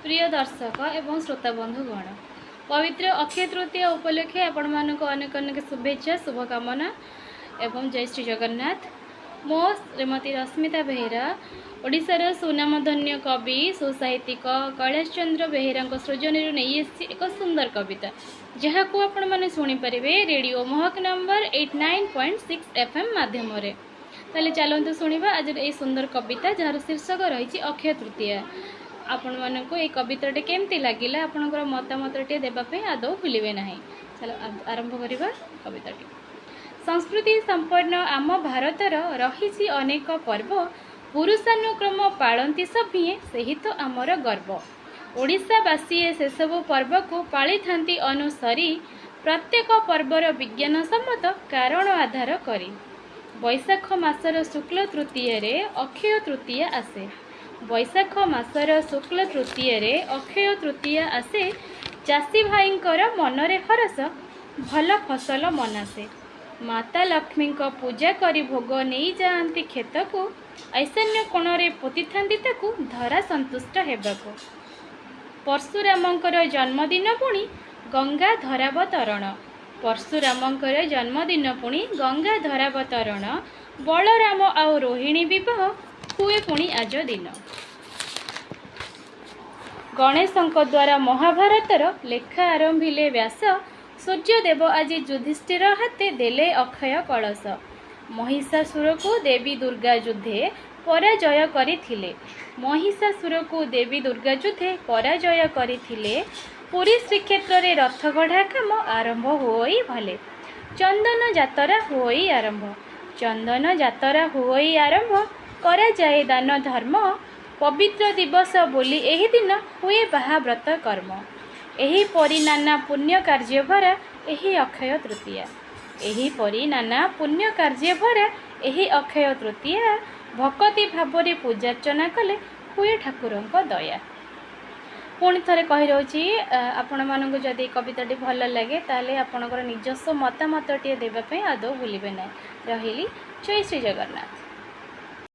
ପ୍ରିୟ ଦର୍ଶକ ଏବଂ ଶ୍ରୋତା ବନ୍ଧୁଗଣ, ପବିତ୍ର ଅକ୍ଷୟ ତୃତୀୟା ଉପଲକ୍ଷେ ଆପଣମାନଙ୍କୁ ଅନେକ ଅନେକ ଶୁଭେଚ୍ଛା, ଶୁଭକାମନା ଏବଂ ଜୟ ଶ୍ରୀ ଜଗନ୍ନାଥ। ମୁଁ ଶ୍ରୀମତୀ ରଶ୍ମିତା ବେହେରା ଓଡ଼ିଶାର ସୁନାମଧନ୍ୟ କବି, ସୁସାହିତ୍ୟିକ କୈଳାସ ଚନ୍ଦ୍ର ବେହେରାଙ୍କ ସୃଜନୀରୁ ନେଇ ଆସିଛି ଏକ ସୁନ୍ଦର କବିତା, ଯାହାକୁ ଆପଣମାନେ ଶୁଣିପାରିବେ ରେଡ଼ିଓ ମହକ ନମ୍ବର 89.6 FM ମାଧ୍ୟମରେ। ତାହେଲେ ଚାଲନ୍ତୁ ଶୁଣିବା ଆଜିର ଏଇ ସୁନ୍ଦର କବିତା, ଯାହାର ଶୀର୍ଷକ ରହିଛି ଅକ୍ଷୟ ତୃତୀୟା। ଆପଣମାନଙ୍କୁ ଏଇ କବିତାଟି କେମିତି ଲାଗିଲା, ଆପଣଙ୍କର ମତାମତଟିଏ ଦେବା ପାଇଁ ଆଦୌ ଭୁଲିବେ ନାହିଁ। ଚାଲ ଆରମ୍ଭ କରିବା କବିତାଟି। ସଂସ୍କୃତି ସମ୍ପନ୍ନ ଆମ ଭାରତର ରହିଛି ଅନେକ ପର୍ବ, ପୁରୁଷାନୁକ୍ରମ ପାଳନ୍ତି ସଭିଏଁ, ସେହି ତ ଆମର ଗର୍ବ। ଓଡ଼ିଶାବାସୀ ସେସବୁ ପର୍ବକୁ ପାଳିଥାନ୍ତି ଅନୁସରି, ପ୍ରତ୍ୟେକ ପର୍ବର ବିଜ୍ଞାନ ସମ୍ମତ କାରଣ ଆଧାର କରି। ବୈଶାଖ ମାସର ଶୁକ୍ଲ ତୃତୀୟରେ ଅକ୍ଷୟ ତୃତୀୟା ଆସେ। ବୈଶାଖ ମାସର ଶୁକ୍ଲ ତୃତୀୟରେ ଅକ୍ଷୟ ତୃତୀୟା ଆସେ। ଚାଷୀ ଭାଇଙ୍କର ମନରେ ହରଷ, ଭଲ ଫସଲ ମନାସେ। ମାତା ଲକ୍ଷ୍ମୀଙ୍କ ପୂଜା କରି ଭୋଗ ନେଇଯାଆନ୍ତି କ୍ଷେତକୁ, ଐଶାନ୍ୟ କୋଣରେ ପୋତିଥାନ୍ତି ତାକୁ ଧରା ସନ୍ତୁଷ୍ଟ ହେବାକୁ। ପରଶୁରାମଙ୍କର ଜନ୍ମଦିନ ପୁଣି ଗଙ୍ଗା ଧରାବତରଣ। ପରଶୁରାମଙ୍କର ଜନ୍ମଦିନ ପୁଣି ଗଙ୍ଗା ଧରାବତରଣ। ବଳରାମ ଆଉ ରୋହିଣୀ ବିବାହ ହୁଏ ପୁଣି ଆଜ ଦିନ। ଗଣେଶଙ୍କ ଦ୍ୱାରା ମହାଭାରତର ଲେଖା ଆରମ୍ଭିଲେ ବ୍ୟାସ। ସୂର୍ଯ୍ୟଦେବ ଆଜି ଯୁଧିଷ୍ଠିର ହାତେ ଦେଲେ ଅକ୍ଷୟ କଳସ। ମହିଷାସୁରକୁ ଦେବୀ ଦୁର୍ଗା ଯୁଦ୍ଧେ ପରାଜୟ କରିଥିଲେ। ମହିଷାସୁରକୁ ଦେବୀ ଦୁର୍ଗା ଯୁଦ୍ଧେ ପରାଜୟ କରିଥିଲେ। ପୁରୀ ଶ୍ରୀକ୍ଷେତ୍ରରେ ରଥଗଢ଼ା କାମ ଆରମ୍ଭ ହୋଇ ଭଲେ। ଚନ୍ଦନ ଯାତରା ହୋଇ ଆରମ୍ଭ। ଚନ୍ଦନ ଯାତରା ହୋଇ ଆରମ୍ଭ। କରାଯାଏ ଦାନ ଧର୍ମ, ପବିତ୍ର ଦିବସ ବୋଲି ଏହି ଦିନ ହୁଏ ବାହାବ୍ରତ କର୍ମ। ଏହିପରି ନାନା ପୁଣ୍ୟ କାର୍ଯ୍ୟ ଭରା ଏହି ଅକ୍ଷୟ ତୃତୀୟା। ଏହିପରି ନାନା ପୁଣ୍ୟ କାର୍ଯ୍ୟ ଭରା ଏହି ଅକ୍ଷୟ ତୃତୀୟା। ଭକତି ଭାବରେ ପୂଜାର୍ଚ୍ଚନା କଲେ ହୁଏ ଠାକୁରଙ୍କ ଦୟା। ପୁଣି ଥରେ କହି ରହୁଛି, ଆପଣମାନଙ୍କୁ ଯଦି କବିତାଟି ଭଲ ଲାଗେ, ତାହେଲେ ଆପଣଙ୍କର ନିଜସ୍ୱ ମତାମତଟିଏ ଦେବା ପାଇଁ ଆଦୌ ଭୁଲିବେ ନାହିଁ। ରହିଲି, ଜୟ ଶ୍ରୀ ଜଗନ୍ନାଥ।